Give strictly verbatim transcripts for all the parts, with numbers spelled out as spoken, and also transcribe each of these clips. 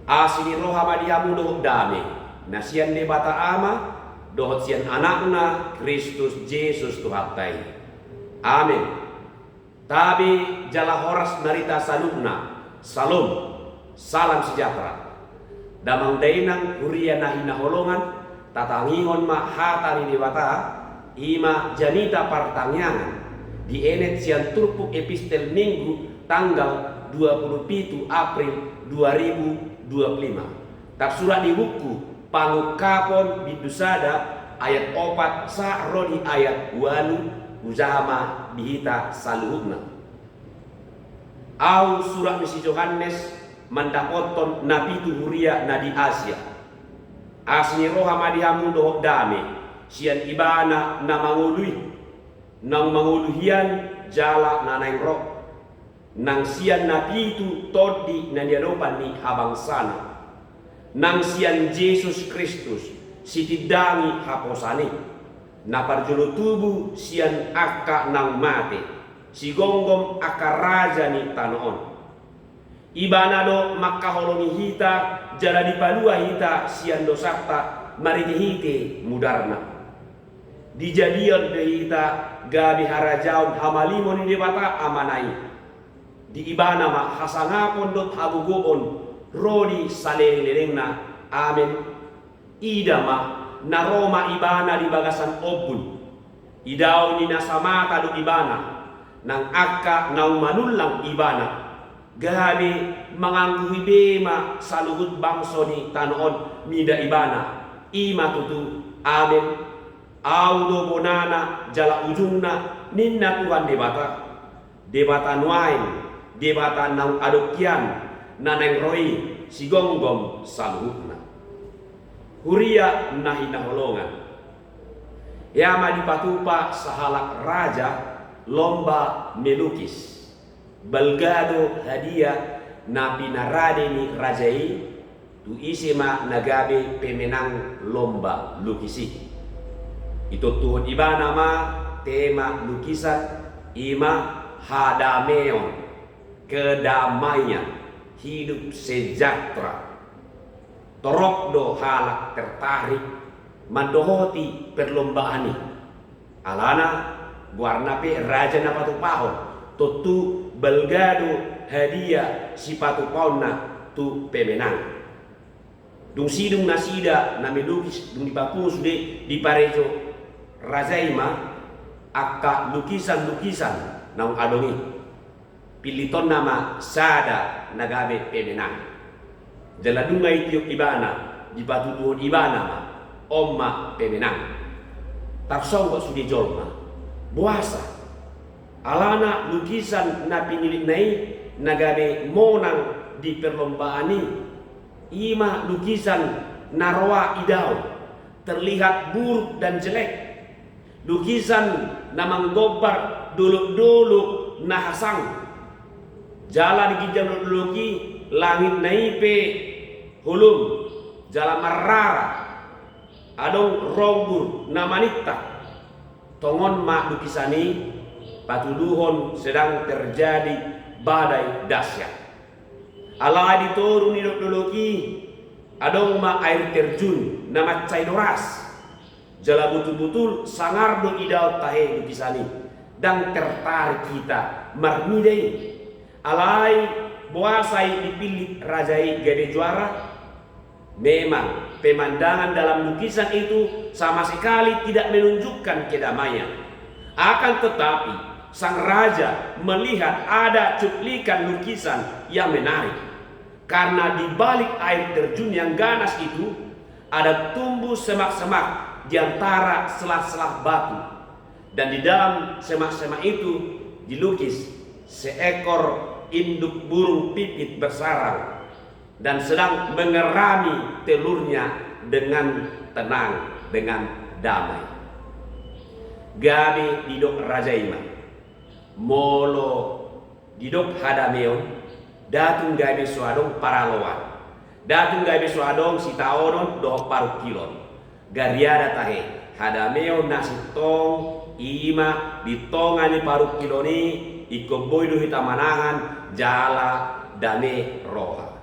Asi ni roha ma di hamu dohot dame, na sian Debata Ama, dohot sian Anakna, Kristus Jesus Tuhanta i. Amen. Tabe jala horas ma di hita saluhutna. Salom. Salam sejahtera. Damang dainang, huria na hinaholongan, tatangihon ma hata ni Debata, i ma jamita partangiangan, dienet sian turpuk epistel Minggu tanggal dua puluh pitu April dua ribu dua puluh lima. Tarsurat di buku Pangungkapon bindu sada ayat opat sahat ro di ayat ualu, hujaha ma di hita saluhutna. Ahu surat ni si Johannes mandapothon na pitu huria na di Asia. Asi ni roha ma di hamu dohot dame, sian Ibana na mangolu i, naung mangolu hian jala na naeng ro, nang sian na pitu tondi na niadopan ni habangsana, nang sian Jesus Kristus, sitindangi haposan i, na parjolo tubu sian angka naung mate, sigomgom angka raja ni tano on. Ibana do mangkaholongi hita jala dipalua hita sian dosanta marhitehite mudarna. Dijadion do hita gabe harajaon hamalimon ni Debata Amana i. Di Ibana ma hasangapon dohot hagogoon ro di saleleng-lelengna. Amen. Ida ma, na ro ma Ibana di bagasan ombun. Idaon ni nasa mata do Ibana, nang angka naung manullang Ibana. Gabe mangangguhi be ma saluhut bangso ni tano on mida Ibana. I ma tutu. Amen. Ahu do bonana jala ujungna, ninna Tuhan Debata. Debata nuaeng, Debata naung adong hian, na naeng ro i, sigomgom saluhutna. Huria na hinaholongan. Hea ma dipatupa sahalak raja lomba melukis. Balga do hadia na pinarade ni raja i, tu ise ma na gabe pemenang lomba lukis i. Itontuhon ibana ma tema lukisan i ma hadameon, kedamaian, hidup sejahtera. Torop do halak tertarik mandohoti perlombaan i. Alana goarna pe raja na patupahon, tontu balga do hadia sipatupaonna tu pemenang. Dung sidung nasida na melukis, dung dipapungu sude, diparejo raja i ma angka lukisan-lukisan naung adong i. Pillitonna ma sada na gabe pemenang. Jala dung na ditiop ibana, dipatuduhon ibana ma, on ma pemenang. Tarsonggot sude jolma. Boasa? Alana lukisan na pinillitna i na gabe monang di perlombaan i, i ma lukisan na roa idaon, terlihat buruk dan jelek. Lukisan na manggombar dolok-dolok na hasang. Jala di ginjang dolok-dolok i, langitna i pe holom jala marrara. Adong rombur na manintak. Tongon ma lukisan i patuduhon sedang terjadi badai dahsyat. Alai di toru ni dolok-dolok i, adong ma air terjun na mansai doras. Jala butul-butul sangar do idaon tahe lukisan i. Ndang tertarik hita marmida i. Alai boasa i dipillit raja i gabe juara? Memang pemandangan dalam lukisan itu sama sekali tidak menunjukkan kedamaian. Akan tetapi, sang raja melihat ada cuplikan lukisan yang menarik. Karena di balik air terjun yang ganas itu, ada tumbuh semak-semak di antara sela-sela batu. Dan di dalam semak-semak itu dilukis seekor induk burung pipit bersarang dan sedang mengerami telurnya dengan tenang, dengan damai. Gabe didok raja i ma, molo didok hadameon, nda tung gabe so adong paraloan, nda tung gabe so adong sitaonon dohot parungkilon. Gariada tahe, hadameon na sintong i ma di tonga ni parungkilon i, ingkon boi do hita manahan jala dame roha.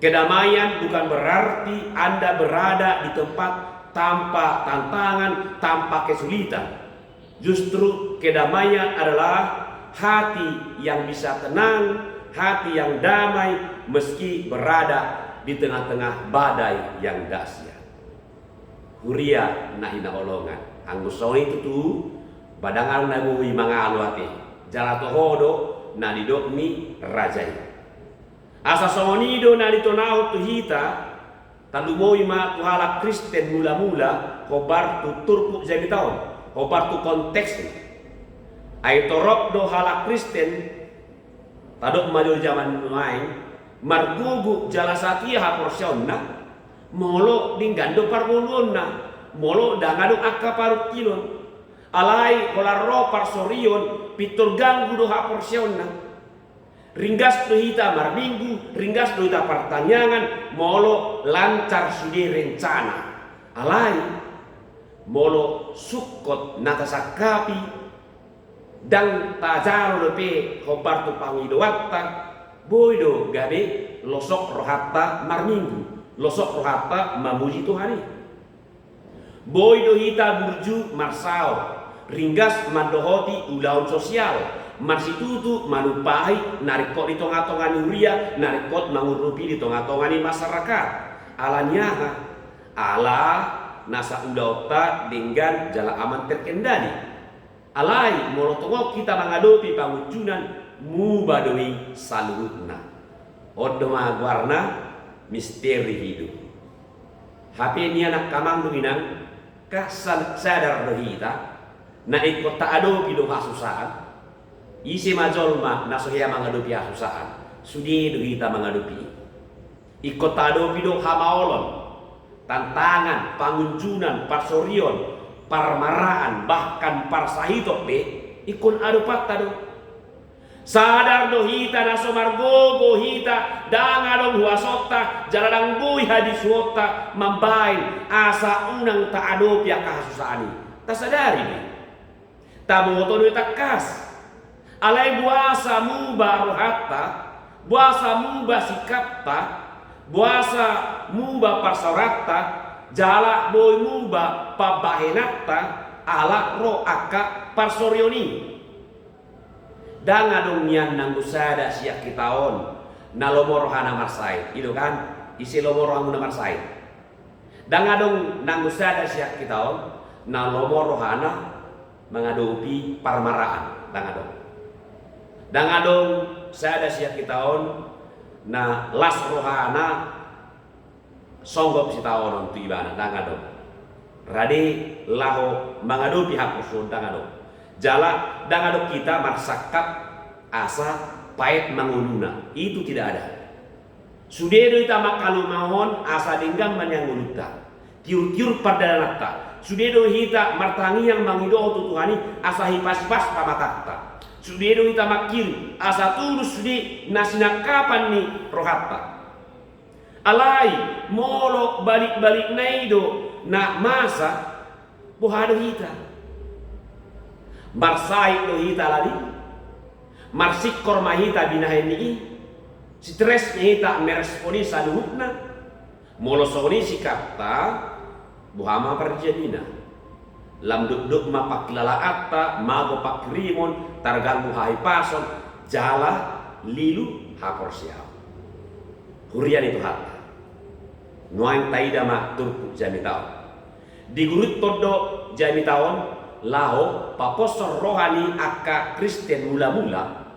Kedamaian bukan berarti Anda berada di tempat tanpa tantangan, tanpa kesulitan. Justru kedamaian adalah hati yang bisa tenang, hati yang damai meski berada di tengah-tengah badai yang dahsyat. Huria na hinaholongan, anggo songon i tutu, ba ndang adong na boi mangalo ate, jala toho do na nidok ni raja i. Asa songon i do na nitonahon tu hita, talumobi ma tu halak Kristen mula-mula, hombar tu turpuk jamita on, hombar tu konteksna. Ai torop do halak Kristen, tadok ma jo di jaman nuaeng, margogo jala satia haporseaonna, molo denggan do parngoluonna, molo ndang adong angka parungkilon. Alai holan ro parsorion, pintor ganggu do haporseaonna. Ringgas do hita marminggu, ringgas do hita partangiangan, molo lancar sude rencana. Alai, molo sungkot na tasangkapi, ndang tajalo dope hombar tu pangidoanta, boi do gabe losok rohanta marminggu, losok rohanta mamuji Tuhan i. Boi do hita burju marsaor, ringgas mandohoti ulaon sosial, marsitutu manumpahi na ringkot di tonga-tonga ni huria, na ringkot mangurupi di tonga-tonga ni masyarakat. Ala ni aha? Ala nasa ulaonta denggan jala aman terkendali. Alai, molo tongon hita mangadopi pangunjunan, muba do i saluhutna. On do ma goarna misteri hidup. Hape nian angka amang dohot inang, ka sa-, sadar do hita, na ingkon taadopi do hasusaan. Ise ma jolma na so hea mangadopi hasusaan? Sude do hita mangadopi i. Ingkon taadopi do hamaolon, tantangan, pangunjunan, parsorion, parmaraan, bahkan parsahiton pe ingkon adopanta do. Sadar do hita na so margogo hita, ndang adong huasonta, jala ndang boi hadisuonta mambaen asa unang taadopi angka hasusaan i. Tasadari do i. Taboto do i tangkas. Alai boasa muba rohanta, boasa muba sikapta, boasa muba parsaoranta, jala boi muba pambahenanta, ala ro angka parsorion i. Ndang adong nian nanggo sada sian hita on na lomo rohana marsahit. I do kan, ise lomo rohamuna marsahit? Ndang adong nanggo sada sian hita on na lomo rohana mangadopi parmaraan, ndang adong. Ndang adong sada sian hita on na las rohana songgop sitaonon tu ibana, ndang adong. Rade laho mangadopi haporsuon, ndang adong. Jala ndang adong hita marsangkap asa paet ma ngoluna. Itu tidak ada. Sude do hita mangkalumahon asa denggan ma nian ngolunta, tiur-tiur pardalananta. Sude do hita martangiang mangido tu Tuhan i asa hipas-hipas pamatanta. Sude do hita mangkirim asa tulus sude na sinangkapan ni rohanta. Alai, molo balik-balikna i do na masa, boha do hita? Marsahit do hita alani i? Marsingkor ma hita binahen ni i? Stres ma hita merespon i saluhutna? Molo songon i sikapta, boha ma parjamina? Lam dokdok ma pangkilalaanta, mago pangkirimon, targanggu hahipason, jala lilu haporseaon. Huria ni Tuhanta, nuaeng taida ma turpuk jamita on. Diguruthon do jamita on laho paposhon roha ni angka Kristen mula-mula,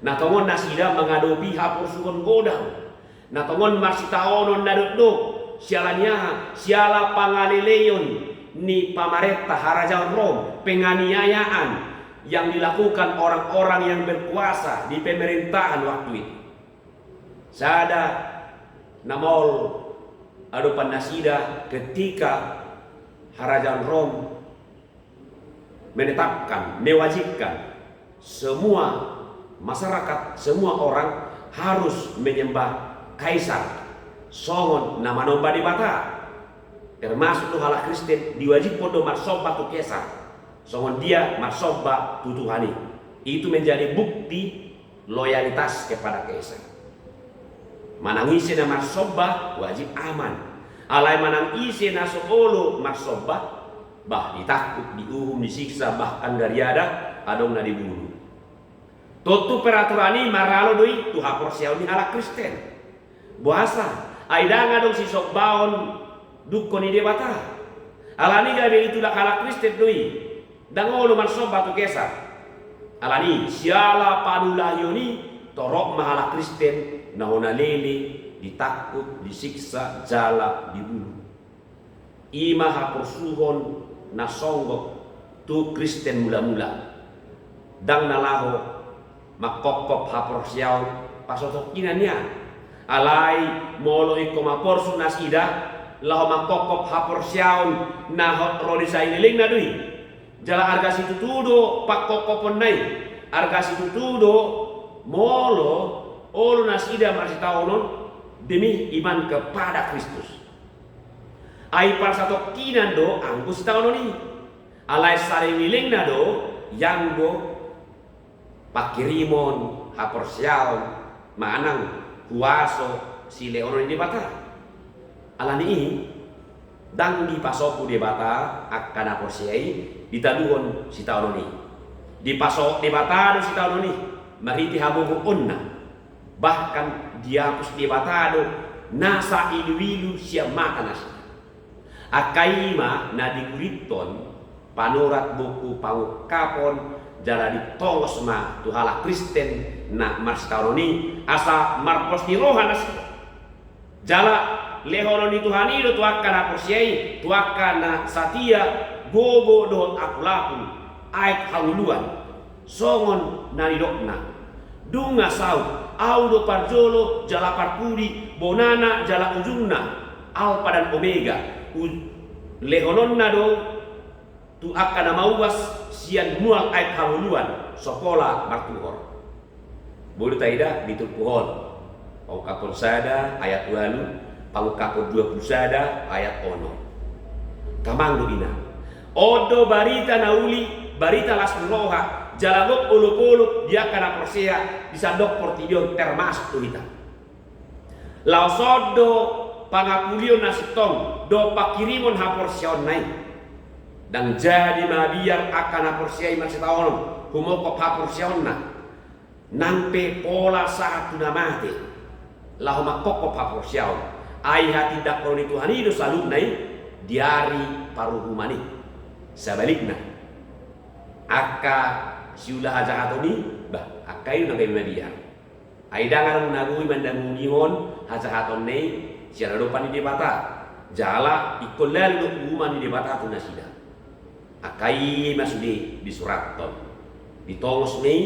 na tongon nasida mangadopi haporsuhon godang, na tongon marsitaonon na dokdok, siala ni aha? Siala pangaleleion ni pamarenta harajaon Rom, penganiayaan yang dilakukan orang-orang yang berkuasa di pemerintahan waktu itu. Sada na maol adopan nasida ketika harajaon Rom menetapkan, mewajibkan semua masyarakat, semua orang harus menyembah kaisar, songon na manomba Debata. Termasuk do halak Kristen, diwajibhon do marsomba tu Kesar, songon dia marsomba tu Tuhan i. Itu menjadi bukti loyalitas kepada Kesar. Manang ise na marsomba wajib aman. Alai manang ise na so olo marsomba, bah, ditangkup, diuhum, disiksa, bahkan gariada adong na dibunuh. Tontu peraturan i maralo do i tu haporseaon ni halak Kristen. Boasa? Ai ndang adong sisombaon dungkon ni Debata. Alani i gabe ditulak halak Kristen do i. Ndang olo marsomba tu Kesar. Alani i, siala panulahion i torop ma halak Kristen na hona lele, ditangkup, disiksa, jala dibunuh. I ma haporsuhon na songgop tu Kristen mula-mula. Ndang na laho mangkophop haporseaon pasotongkinan nian. Alai molo ingkon maporsu nasida laho mangkophop haporseaon na hot ro di salelengna do i. Jala arga situtu do pangkophoponna i. Arga situtu do molo olo nasida marsitaonon demi iman kepada Kristus. Ai pasotongkinan do anggo sitaonon i. Alai salelengna do ianggo pangkirimon haporseaon manang huaso silehonon ni Debata. Alani i, ndang dipasombu Debata angka na porsea i ditaluhon sitaonon i. Dipasohot Debata do sitaonon i marhite hagogoonna. Bahkan diapus Debata do nasa iluilu sian mata nasida. Angka i ma na diguritkon panurat buku Pangungkapon, jala ditongos ma tu halak Kristen na marsitaonon i asa marpos ni roha nasida. Jala lehonon ni Tuhan i do tu angka na porsea i, tu angka na satia, gogo dohot apulapul, aek hangoluan. Songon na nidokna: Dung na saut, ahu do parjolo jala parpudi, bonana jala ujungna, Alpa dan Omega. U-, lehononna do tu angka na mauas sian mual aek hangoluan, so pola martuhor. Boi do taida di turpuk on. Pangungkapon sada ayat ualu, Pangungkapon dua pulu sada ayat onom. Amang dohot inang, on do barita na uli, barita las ni roha, jala gok olopolop di angka na porsea di sandok portibi on, termasuk tu hita. Laos on do pangapulion na sintong dohot pangkirimon haporseaonna i. Ndang jadi mabiar angka na porsea i marsitaonon humophop haporseaonna. Nang pe pola sahat tu na mate laho mangkophop haporseaon, ai hatindanghon ni Tuhan i do saluhutna i di ari paruhuman i. Sabalikna, angka siula hajahaton i, bah, angka i do na gabe mabiar. Ai ndang adong na boi mandamunihon hajahatonna i sian adopan ni Debata. Jala ingkon lalu do uhuman ni Debata tu nasida. Angka i ma sude disurathon, ditongos ma i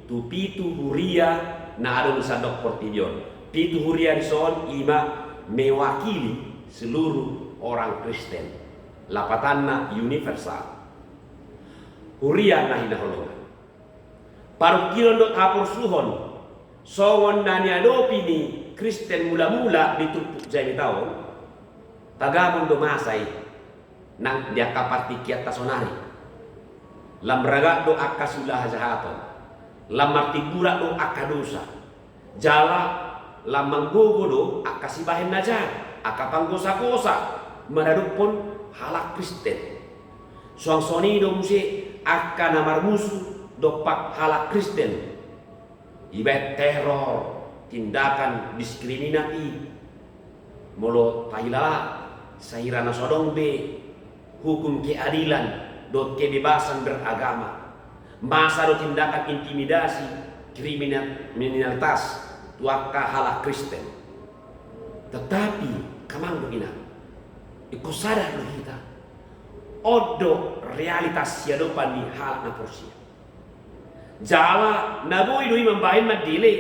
tu pitu huria na adong di sandok portibi on. Pitu huria dison i ma mewakili seluruh orang Kristen. Lapatanna universal. Huria na hinaholongan, parungkilon dohot haporsuhon songon na niadopi ni Kristen mula-mula di turpuk jamita on, tagamon do masa i nang di angka partingkianta sonari. Lam ragam do angka siula hajahaton, lam martinggurak do angka dosa, jala lam manggogo do angka sibahen na jat, angka panggosa-gosa maradophon halak Kristen. Suang songon i do muse angka na marmusu dompak halak Kristen. Ibaen teror, tindakan diskriminatif. Molo tahilala, sahira na so adong be hukum keadilan dohot kebebasan beragama, masa do tindakan intimidasi, kriminal-, kriminalitas tu angka halak Kristen. Tetapi, amang dohot inang, ingkon sadar do hita, on do realitas siadopan ni halak na porsea. Jala na boi do i mambahen mandele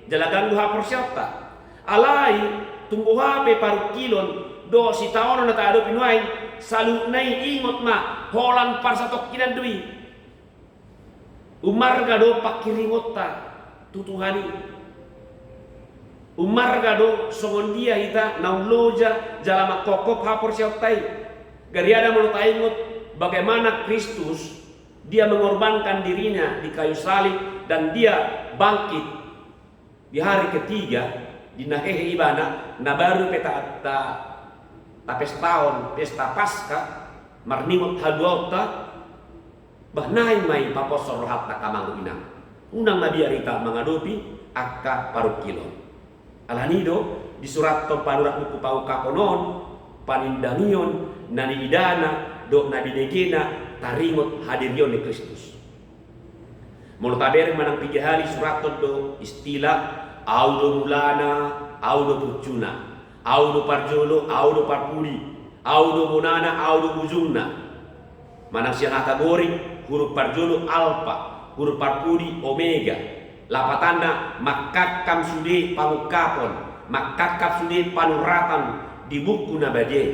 jala ganggu haporseaonta. Alai tung boha pe parungkilon dohot sitaonon na tahadopi nuaeng, saluhutna i ingot ma, holan parsatongkinan do i. Umarga do pangkiringonta tu Tuhan i. Umarga do songon dia hita naung loja jala mangkophop haporseaonta i. Gariada molo taingot bagaimana Kristus, Dia mengorbankan dirinya di kayu salib dan Dia bangkit di hari ketiga, Di na hehe ibana, na baru pe ta, ta, tapestahon pesta Paska, marningot haluaonta, bah naeng ma i paposhon rohanta angka amang inang. Unang mabiar hita mangadopi angka parungkilon. Alani do disurathon panurat buku Pangungkapon on, panindangion na niidana dohot na binegena taringot hadirion ni Kristus. Molo tabereng manang piga hali disurathon do istilah, au do mulana, au do puncuna, au do parjolo, au do parpudi, au do bonana, au do ujungna. Manang sian hata Gorik, huruf parjolo Alfa, huruf parpudi Omega. Lapatanna mangkangkam sude pangungkapon, mangkangkam sude panuratan di buku na badia i.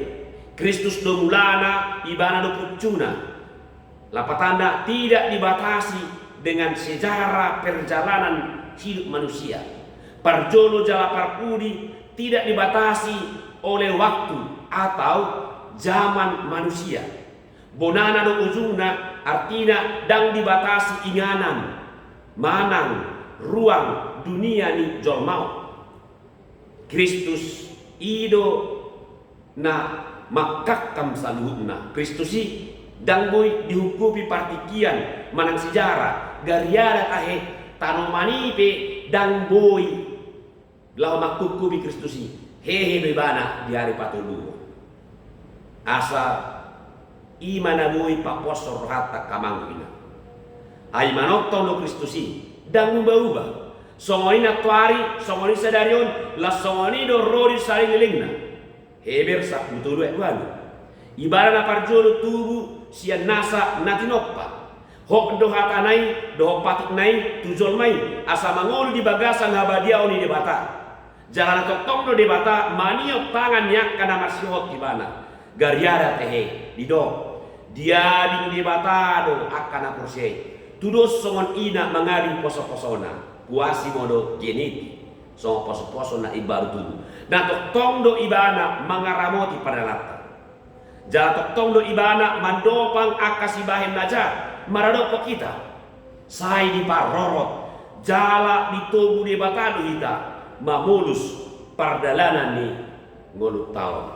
Kristus do mulana, ibana do puncuna. Lapatanna tidak dibatasi dengan sejarah perjalanan hidup manusia. Parjolo jala parpudi tidak dibatasi oleh waktu atau zaman manusia. Bonana do ujungna, artina ndang dibatasi inganan manang ruang dunia ni jolma on. Kristus i do na mangkangkam saluhutna. Kristus i ndang boi dihungkupi partingkian manang sejarah, gariada tahe tanoman i pe ndang boi laho mangkungkupi Kristus i, hehe do ibana di ari patoluhon. Asa i ma na boi paposhon rohanta angka amang inang. Ai manongtong do Kristus i, ndang uba-uba. Songon i nantoari, songon i sadari on, laos songon i do ro di salelenglelengna. Heber sampulu tolu ayat ualu. Ibana na parjolo tubu sian nasa na tinompa. Hot do hatana i dohot patikna i tu jolma i, asa mangolu di bagasan habadiaon ni Debata. Jala na tongtong do Debata maniop tangan ni angka na marsihohot tu ibana. Gariada tahe didok, diadili Debata do angka na porsea i. Tudos songon ina mangadili posoposona, kuasimo do genetik, songon posoposo na imbaru tubu. Na tongtong do ibana mangaramoti pardalananta. Jala tongtong do ibana mandopang angka sibahen na jahat maradophon hita. Sai diparorot jala ditogu Debata do hita mamolus pardalanan ni ngolunta on.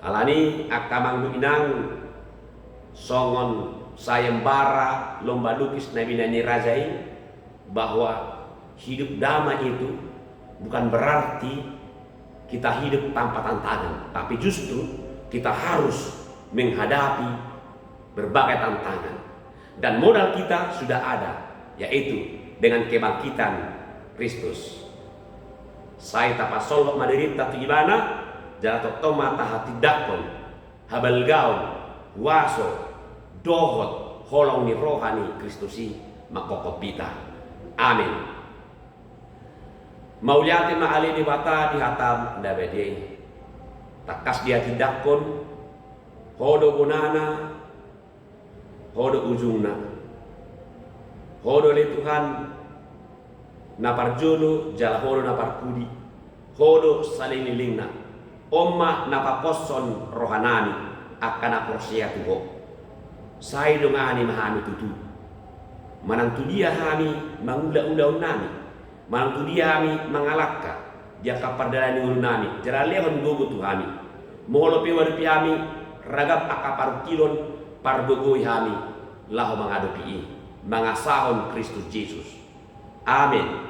Alani angka amang dohot inang, songon sayembara lomba lukis na binahen ni raja i, bahwa hidup damai itu bukan berarti kita hidup tanpa tantangan, tapi justru kita harus menghadapi berbagai tantangan. Dan modal kita sudah ada, yaitu dengan kebangkitan Kristus. Sai tapasolhot ma dirinta tu ibana, jala tongtong ma tahatindangkon habalgaon, huaso, dohot holong ni roha ni Kristus i mangkophop hita. Amen. Mauliate ma ale Debata di hata na badia i. Tangkas dihatindangkon, ho do bonana, ho do ujungna. Ho do ale Tuhan, na parjolo jala ho do na parpudi, ho do salelenglelengna. On ma na paposhon rohanami angka na porsea tu ho. Sai dongani ma hami tutu. Manang tu dia hami mangula ulaonnami, manang tu dia hami mangalangka di angka pardalanan ni ngolunami, jala lehon gogo tu hami. Molo pe uadopi hami ragam angka parungkilon, pargogoi hami laho mangadopi i, mangasahon Kristus Jesus. Amen.